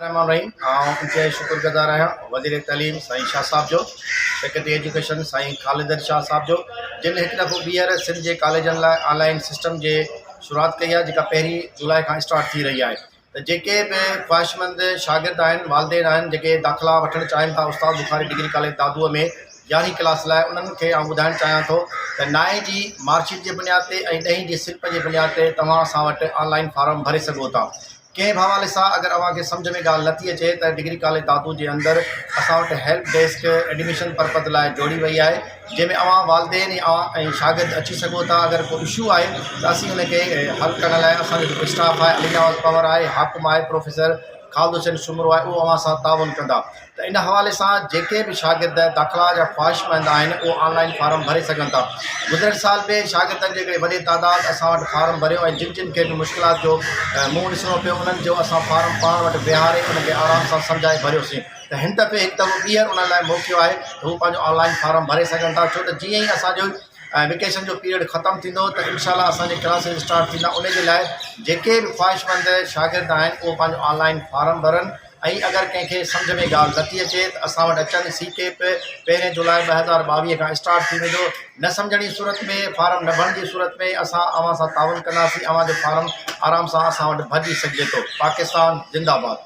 الرحمان الرحيم آئون انتهائي شڪر گذار آهيان وزير تعليم سائين شاهه صاحب جو سيڪريٽري ايجوڪيشن سائين خالد علي شاهه صاحب جو جن هڪ دفعو ٻيهر سنڌ جي ڪاليجن لاء آن لائن سسٽم جي شروعات ڪئي آهي جيڪا پهرين جولاء کان اسٽارٽ ٿي رهي آهي ته جيڪي به خواهشمند شاگرد آهن والدين آهن جيڪي داخلا وٺڻ چاهين ٿا استاد بخاري ڊگري ڪاليج دادوء ۾ يارهين ڪلاس لاء انهن کي آئون ٻڌائڻ چاهيان ٿو ته نائين جي مارڪ شيٽ جي بنياد تي ۽ ڏهين جي سلپ جي بنياد تي توهان اسان وٽ آن لائن فارم ڀري سگهو ٿا. ڪنهن به حوالي سان اگر اوهان کي سمجهه ۾ ڳالهه نٿي اچي ته ڊگري ڪاليج دادو جي اندر اسان وٽ هيلپ ڊيسڪ ايڊميشن پرپز لاء جوڙي وئي آهي جنهن ۾ اوهان والدين ۽ شاگرد اچي سگهو ٿا اگر ڪو اشو آهي ته اسين ان کي حل ڪرڻ لاء اسان جو جيڪو اسٽاف آهي علي نواز پنهور آهي حاڪم آهي پروفيسر خالد حسين سومرو آهي اهو اوهان سان تعاون ڪندا ته ان حوالي سان جيڪي به شاگرد داخلا جا خواهشمند آهن اهو آن لائن فارم ڀري سگهن ٿا گذريل سال به شاگردن جي هڪڙي وڏي تعداد اسان وٽ فارم ڀريو ۽ جن جن کي به مشڪلات جو منهن ڏسڻو پيو انهن جو اسان فارم پاڻ وٽ ويهاري انهن کي آرام سان سمجهائي ڀريوسين ته هن دفعي هڪ دفعو ٻيهر انهن لاء موقعو آهي ته هو پنهنجو آن لائن فارم ڀري سگهن ٿا ڇو ته جيئن ئي اسان جو ويڪيشن جو پيريڊ ختم ٿيندو ته انشاء الله اسان جي ڪلاسز اسٽارٽ ٿيندا ان جي لاء جيڪي به خواهشمند شاگرد آهن اهو پنهنجو آن لائن فارم ڀرن ۽ اگر ڪنهن کي سمجهه ۾ ڳالهه نٿي اچي ته اسان وٽ اچن سي ڪيپ پهرين جولاء 2022 کان اسٽارٽ ٿي ويندو نه سمجهڻ جي صورت ۾ فارم نه ڀرڻ جي صورت ۾ اسان اوهان سان تعاون ڪنداسين اوهان جو فارم آرام سان اسان وٽ ڀرجي سگهجي ٿو پاڪستان زنده باد.